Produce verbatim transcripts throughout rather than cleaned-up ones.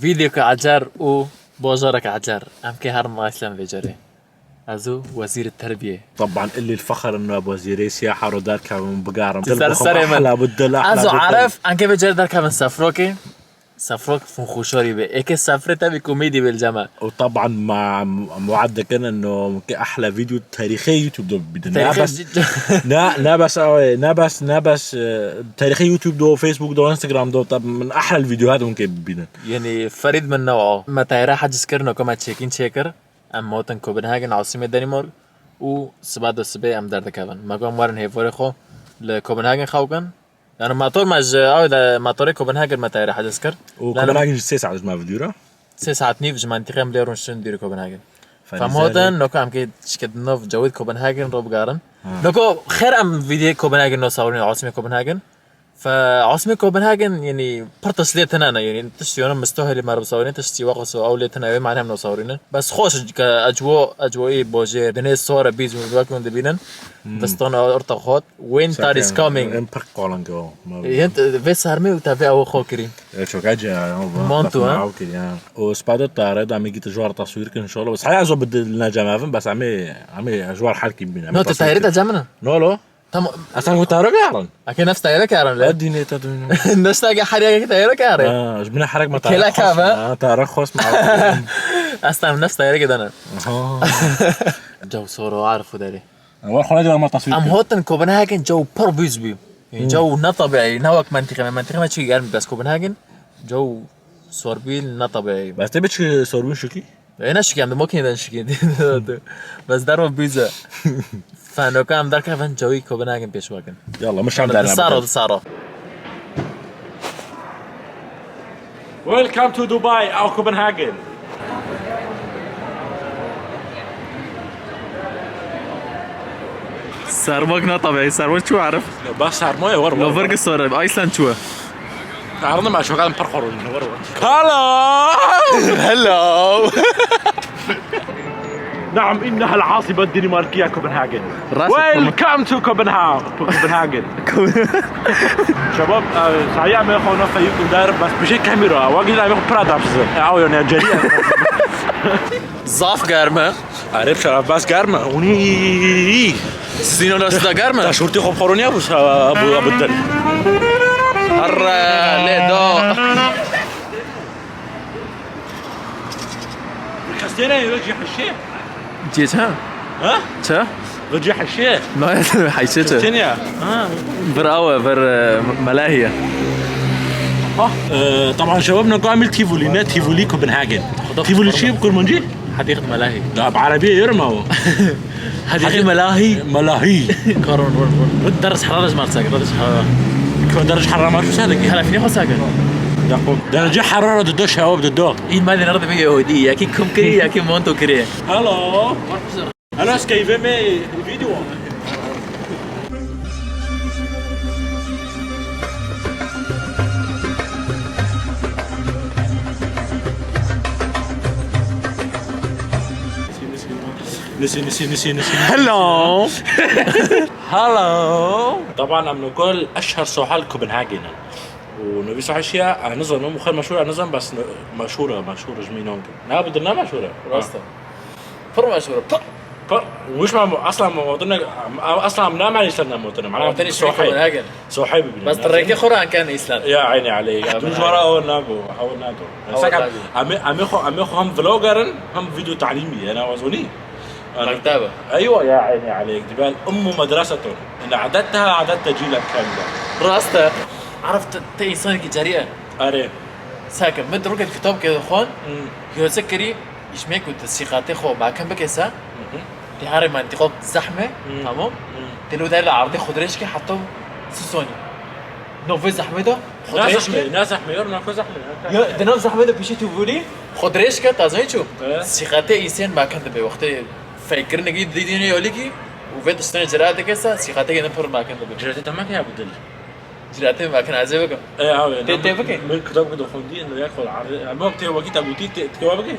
Vîdyoke ecer û bajareke ecer. Em kê herin Iceland vê carê. Ez û Wezîrê Terbiyê. طبعا الي الفخر انه ابو وزيري سياحه رو دار كامن بقارم. Ser serê min. احلى بدل احلى Ez û بدل. Arif, em kê vê carê derkevin sefrokê. Sefrok fûnxuşorî be. Êkê sefrê tevî komedî be li cem me. وطبعا مع موعدك انه ممكن احلى فيديو تاريخي يوتيوب دو ببينن. نا Tarîxê بس نا نا بس اوي نا بس نا بس آه، تاريخي يوتيوب دو فيسبوك دو انستغرام دو طب من احلى الفيديوهات ممكن ببينن. Yanî ferîd min new'a. Me tayare heciz kir, noko me çêkîn çêkir. Em motin Copenhagen, asîmê Danimark û siba de sibê em derdikevin. Me got em werin hêvorê xwe li Copenhagen xew kin. Yani motor me ji ew de motorê Copenhagen me tayare heciz kir. û Lano Copenhagen ji sê saet ji me vîdyo re. Sê saet nîv ji mentiqê em lê rûn şin dûrî Copenhagen. Fem hotin, noka em kê tişkê di nov cewê Copenhagen ro bigarin. Ha. Noko xêr em vîdyoyê Copenhagen no sawirîn, asîmê Copenhagen. Fe asîmê Copenhagen, yanî pir tişt lê tine ne, yanî tişt yona mistohê lê meriv sawirîn, tişt çî waqas ew lê tine, wê mane em no sawirînin. Bes xweş ke ecwo, ecwo ê bojê, dinê sore bîz û wek hûn dibînin. Hmm. Distan orta xot. Winter is coming. Em pir qalange o. Yent vê sermê û te vê ew xwe kirî. E, çok acı ya. Montu, ha? Ew kirî, ha. O spada tare da me git jwar taswir kin inşallah. Bes haya zo bidil ne cemavin, bes amê, amê jwar halkî bîne. No, tu tayarê de cemine? No lo. Tamam. Asan ku tayarê karin. Ake nefs tayarê karin le. Hadi ne ta duynu. Nefs ta ke her yere tayarê karin. Ha, ji bine herek ma tayarê. Kela kava. Ha, tayarê xos ma. Aslan nefs tayarê ke dana. Ha. Caw soro arfu deri. War xwe de ma taswir. Am hotin Copenhagen caw pir bîz bî. Yani caw ne tabiî, ne wek mentiqe me. Mentiqe me çi germ bes Copenhagen. Caw sorbî ne tabiî. Bes te biçi sorbî şiki? E, ne şiki, em de makineden şiki. Bes derva bîze. Fenoka em derkevin cawî Copenhagen pêş wakin. Yalla, mişan derna. Saro, saro. Welcome to Dubai, our Copenhagen. Sermak ne tabi, sermak çu arif. Bas sermaye var. Lo var. Vergi sore, Iceland çu. Arada ma şokan par korun, var var. Hello. Hello. نعم، إنها العاصمة الدنماركية كوبنهاجن. Welcome to Copenhagen. Copenhagen. شباب، آه، سايا ما يخونا فيكم داير بس بشي كاميرا، واقي لا يخو برا دابس. أو يعني جريئة. Zaf germ e. Arif şeref bas germ e. Uni. Sîno dest da germ e. Şortî xwe xoroniya bu bu bu. Her lê do. Kestene yok ya şey. Cê çi? Ha? Çi? Vecî heşê. Nayê, heşê çi? Çêniya. Ha. Vir awe, vir, e, melahî ye. Ah, e, طبعا şebab ne kamil Tivoli, ne Tivoli Copenhagen. Tivoli çi bi kurmancî? Hedîqet melahî. Ya bi erebî yerim awo. Hedîqet melahî. Melahî. Karon, ron, ron. Ron ders hara ders marsak, ders hara. Ko ders hara marsak ki. Hala fînê xwe sake. Derece harara de do şewab de do. Î me de nerede bir Yahudi, ya ki kum kiri, ya ki monto kiri. Hello. Hello, skeyve me video. Nisi, nisi, nisi, nisi. Hello. Hello. طبعا ام نقول اشهر سوحل كوبنهاجن. ونبي صحيح شيء انا نظن مو خير مشهوره، انا نظن بس مشهوره، مشهوره جميل ممكن. لا بدنا مشهوره. Rasta. Pir meşhur e, pir. Pir. Wiş ma aslan ma wadine, aslan ma namali sen namotine. Ma'na Wadine şi Copenhagen. Sohayb bin. Bes rêkê xwe re anken Îsland. Ya eynî aleyk. Ya tu jwara o nago, o nago. Saka, amê, amê xwe, amê xwe hem vlogger in, hem video talîmî, yani wazonî. Mektebe. Eywa ya eynî aleyk. Diben ummu medresetun. Yani adetteha adette cîlek kamile. Rast e. Arif te, te însanekî cerî ye. Erê. Sake, min di rokê kitabekê de xwend, yose kirî, îşmê ku tu sîqatê xwe bakin bike se, tê herê mentiqok zehme, tamam? Tê lo der li erdê xwe dirêj ke heta sisonî. Novê zehme de xwe dirêj ke. Ne zehme, ne zehme, yor nako zehme. Ya, di nav zehme de pişî tu vûlî, xwe dirêj ke, ta zanî çû? Sîqatê însên bakin dibe, wextê feykirinekî dîdînê yolîkî û vê tiştine cira dike se, sîqatê ne pir bakin dibe. Cira te temake ya bu dil. Cilatê me, kin ez ê bikim. E, awe, tê, tê bike. Min kitab ku dixwendî, ne ya xwe arê. Ama tê wekî te gotî, tê, tê wa bike?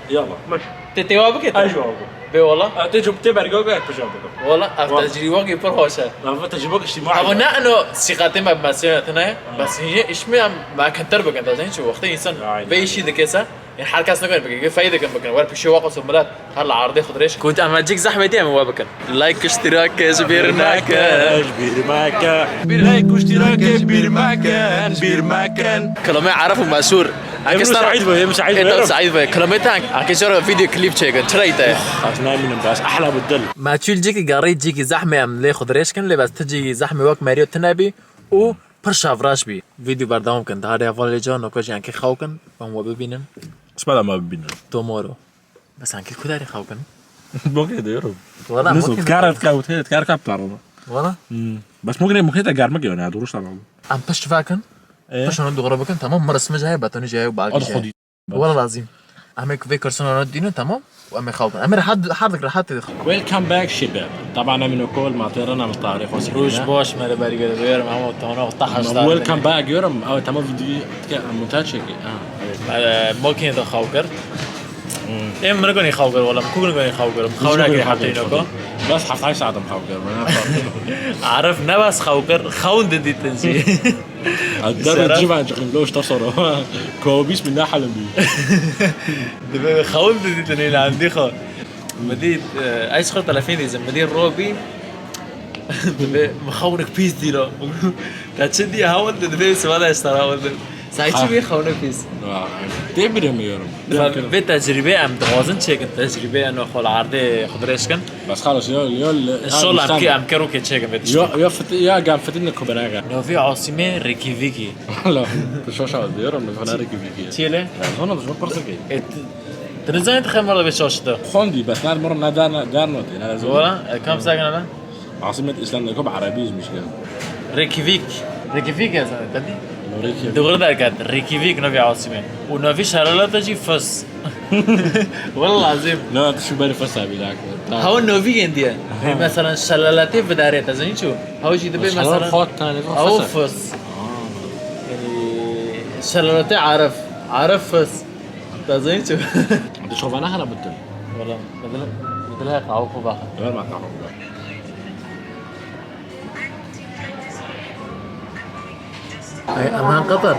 Yala. Baş. Te têwa bike te. Ay, jawab. Bê wala. Te cumte berga be pijam bike. Wala, ev tecrîbakê pir hoş e. Ev tecrîbak içtîma. Ama ne eno sîqatê me bi mesele tine ye. Bes hînê iş me em me kenter bikin. Te zanî çi wextê însan vê işî dike se. Ê her kes nikare bike, feyde dikin bikin. Wer pişê wa qos û milet her li erdê xwe dirêj. Ku em cik zehmetî em we bikin. Like, iştirak, ji bîr neke. Ji bîr meke. Like, iştirak, ji bîr meke. Ji bîr meke. Kelame Arif û meşhur. Ê, Saîd be, ê, Saîd be, Ê, ê. Saîd be. Kelame tank. Ake jara video klip çekin. Çira ite? Xas nayminim bas. Ahla bu dil. Me çûl cik garî cik zehme em lê xwe dirêj kin, lê bes ti cik zehme wek meriyo tine bî û pir şevraş bî. Video berdewam kin. Daha hevalê can, noko jî enkê xew kin. Em we bibînin. Sima da me bibînin. Tomorrow. Bes enkê ku darê xew kin? Bokê diyorum. Wala Nizo, bokê kar et kawt, kar kap tarım. Wala? Hmm. Bes mokne mokne de garmak yani, duruş tamam. Em pişt vakin. E? Pişt onu doğru bakın, tamam mı? Resmi cahaya, batoni cahaya, bagi Al cahaya. Xwedî. Wala lazim. Em ek ve karson onu dinin, tamam? Ve em xew kin. Em rahat, hardik rahat dedik. Welcome back, şebab. Taban em nokol, ma têrena min tarîx xwe Roj sikine. Baş, mere bergere, verim, ama tona, tahaş dar. Welcome back, yorum. Ama tamam, video montaj çekî. Ha, evet. Mokine de xew kir. Em min gonî xew kir, wala, ku min gonî xew kir. Xew nake heta noko. Bes heftay saetim xew kir. Arif ne bes xew kir, xewn de dîtin jî. Deme civan çıkın, lo işte sonra. Ko bismillah halim bi. Dibê xewn de dîtin îla endî xwe. Min dît, ez xwe telefîn dîzim. Min dît Robî. Dibê min xewnik pîs dîra. Te çi dî hewil de dibê siva de ez tara hewil de. Sen çi bî xewne pîs? Tê bilemiyorum. Vê tecrübe em dixwazin çêkin, tecrübe eno xwe li erdê xwe dirêj kin. Bes xalas, ya, ya, İnşallah em ke, em kerokê çêkin vê tiştê. Ya, ya, fit-, ya gam fitin de kubena ga. Novî Asîmê Rikîvîkî. La, tu şoşa diyorum, ne fena Rikîvîkî. Çêle? Ya, sonra da çok parsa ki. E, tu nizanî tu xemar da bê şaştı. Xondi, bes ne mor ne dar, ne dar notê, ne zor. Wala, e, kam sakın lan? Asimet İslam da kop Arabi izmiş ya. Rikivik. Rikivik ya sana, tabii. Rikivik. Doğru derket. Rikivik Novî Asîmê. Û Novî şelalata jî Fas. Wala lazim. Ne, tu şu beri Fas abi lak. Hawa Novî gendiye. Mesela şelalatê vidarê, te zanî çu? Hawa jî dibe mesela. Hawa tane Fas. Yanî şelalatê Arif. Arif Fas. Te zanî çu? Tu şovana xera bitir. Wala. Bedel, bedel haya qahwe xwe baxa. Ver ma qahwe xwe. Ay, aman Qatar.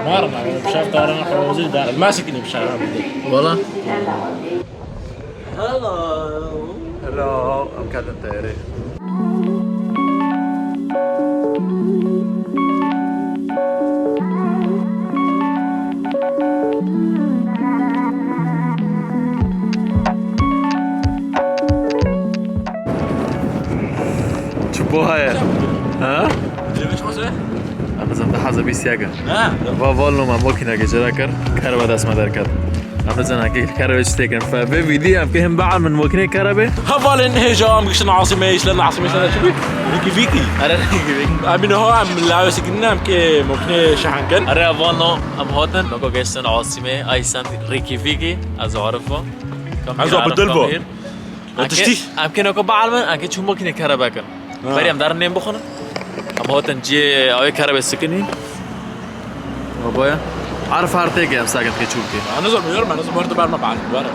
Mar, mar, bişar tarana xorozî dar. Masik ne bişar. Wala. Hello. Hello, em ketin teyarê. Çi bo heye? Ha? Dilê min çi xwese? Em dizin du hezar bîst yek e. Ha? Va valno me mokîneke cira kir, kerbe dest me derket. Em dizin eke kerbe çi têkin. Fe vê vîdî em kê hin baal min mokînê kerebe. Hevalên hêja em giştin Asîmê, îşlen Asîmê, îşlen çi bî? Rikî vîkî. Are Rikî vîkî. Em ino em lawê sikinin em kê mokînê şehenkin. Are valno em hatin, meko giştin Asîmê, ay sen Rikî vîkî, ez arif bû. Ez Abdul bû. Em kê, em kê noko baal min, em kê çû mokînê kerebe kin. Ha. Berî em darin nêm bixwin. Em hatin ciyê awê kerebe sikinî. Baboya. Arif her têke em sakin ke çû bike. Em nizor biliyorum, em nizor biliyorum, bar ma baal. Bar.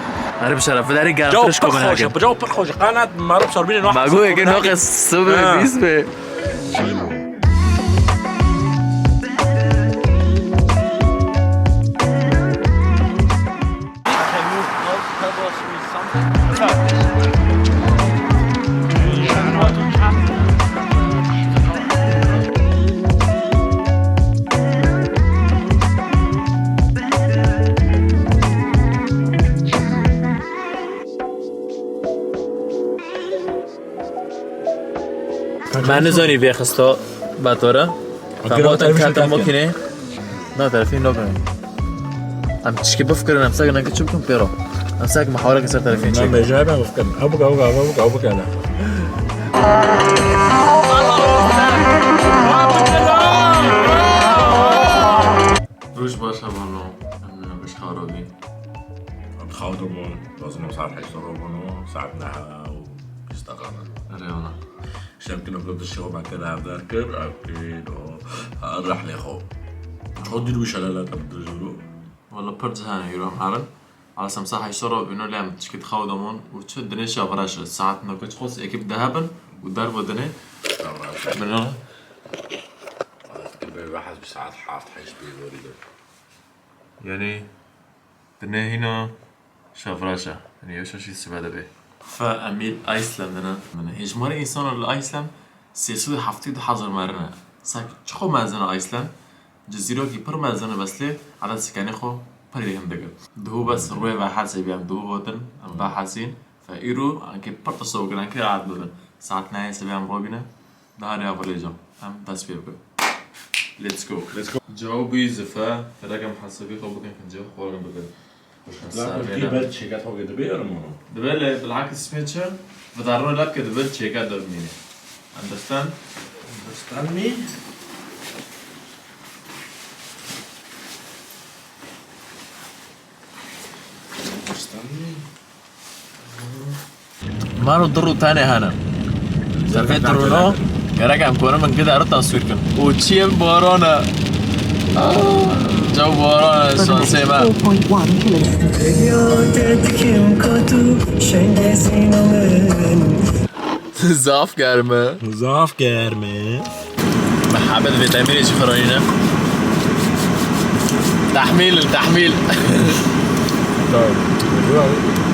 Arif şeref, derî gel Cevap friş pir ko bine xweş e, cevap pir xweş e. Qanat maruf sorbînê no. Ma go yeke no qe sıbre Ha. Bîst be. Me nizanî vê xista betore. Em kira Em telefîn katin şikayet mokînê. Na, telefîn nakin. Em tişkî bifikirin, em sakin eke çi bikin pêro. Em sakin mihaweleke ser telefîn çekin. Em bêje ben bifikirin. Ew bike, ew bike, ew bike, ew bike. Roj baş, hevalno. Em beşxawra bîn. Em xawda bûn. Lazim em saet heşt ro bûn û saet neh û bîst deqan. Erê wala. Şem kino ku dişê xwe me kir, ev der kir, ev kir, o, ha, rehlê xwe. Xwe dîr wî şelale te bi dizîro. Wala pir cihane yûro herin. Alsem saha heşt ro bîno lem çikit xew domon û çi dinê şevreş e. Saet nokê çi xos ekîp de hebin û derbo dinê. Şevreş. Bino. Kibê wehaz bi saet heft heşt bê zorî de. Yani dinê hîna şevreş e. Yani yew şeşî sibe de bê. Fe emîl Iceland ne. Min hejmarê însanan li Iceland sê sed û heftê û du hezar merine. Sak çiqo mezin e Iceland? Cizîrokî pir mezin e, bes lê eded sikanê xwe pir êhim dike. Duhû bes rûyê vehesê bî, em duhû gotin, em vehesîn. Fe îro, enkê pir tişto bikin, enkê rahat bibin. Saet nehê sibê em robîne, daha rêya vilêja. Em dest pê bikin. Let's go. Let's go. Cewabî zife, gerek em hesabî xwe bikin, kincê xwe xwarin bikin. Servêne. Ber çêket xwe dibê ermano. Dibê lê bilhakî spê çi? Vidarno lepke dibir çêket dibmîne. Understand? Understand me? Understand me? Maro du rû tenê hene. Sefê du rûno, gerek em konin min gidero taswîr kin. Û çiyê baran e. Ah, caw baran e, şansê me. Zaf germ e. Zaf germ e. Me hebet vîtamînê jî xwe ranîne. Tehmîl, tehmîl. Tamam.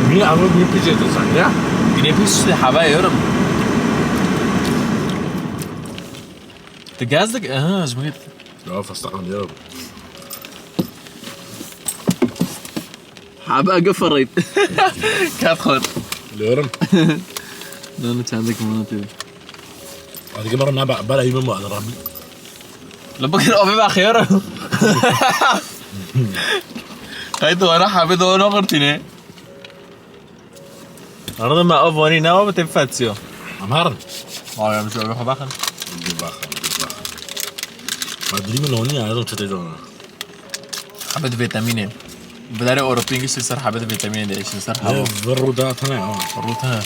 Niye ama bir pizza da sen ya? Yine bir sürü hava yiyorum. Tu gaz dik, aha, ji min. Ya fıstık alıyorum. Hebe gifirît. Ket xwar. Biliyorum. Nanu çendik mana tê. Hadi gel bana, bana iyi mi var Rabbi? La bakın abi bak ya. Haydi ona hebe doğru kurtine. Arada me av vanî ne abi tepfetsiyo. Am herin. Abi em şöyle bir bakın. Bir bakın, bir bakın. Ma dilî min honî ya, ez çete dona. Hebet vîtamînê. Bidarê Ewropî giştî ser hebet vîtamînê de, giştî ser hava. Vir rû da tane ha. Rû tane.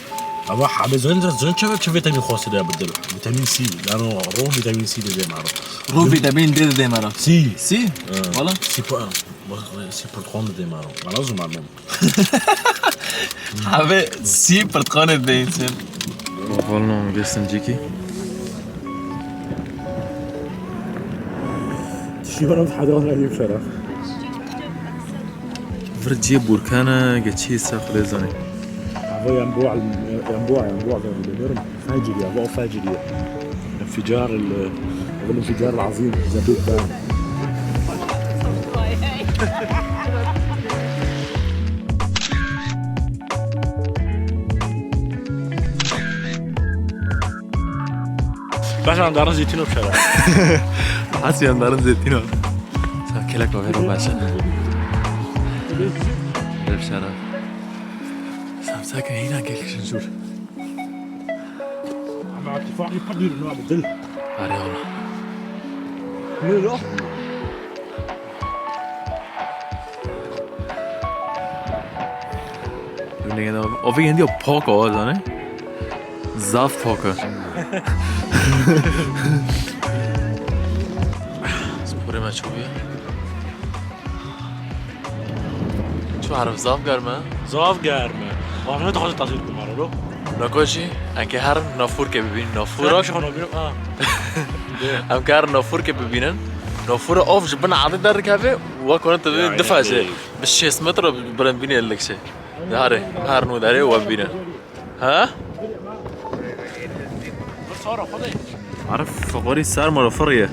Ama hebet zön, zön çeve çi vîtamîn xwastê de bi dil. Vîtamîn C. Yani rû vîtamîn C de dê maro. Rû vîtamîn D de dê maro. C. C? Wala? C pa-, bak, C portxon de dê maro. Bana zû malum. Abi, C portxon de dê. Volno gestern ciki. Şivan hat hadi ona yiyip şara. Vir cê burkana geçî se xwedê zanê. Hava yanbuğa, yanbuğa, yanbuğa bilmiyorum. Feciriye, hava feciriye. انفجار ال-، هذا الانفجار العظيم، ذا بيج بانج. Baş andarın zeytino bişara. Hasi andarın zeytino. Sa kelek o vero başa. Bişara. Samsaka hina gel şunjur. Ama irtifaqî pir dûr in, abi, dil. Arê ola. Ne lo? Rûnê gene o vê gendiya pak o, zane? Zaf pak o. Sporê me çûbûye. Çi herif zaf germ e? Zaf germ e. Ahmet xwe tasîr kumar lo. Nakoşî, enke her nafûrke bibînin. Nafûra. Şuna bir, ha. Em ke her nafûrke bibînin. Nafûra of ji bin adê derdikeve, wa kone tu difece. Bi şêst metre bilind bînê lik şey. Dare, her nû dare wa bîne. Ha? Arif, feqorî ser mara firiye.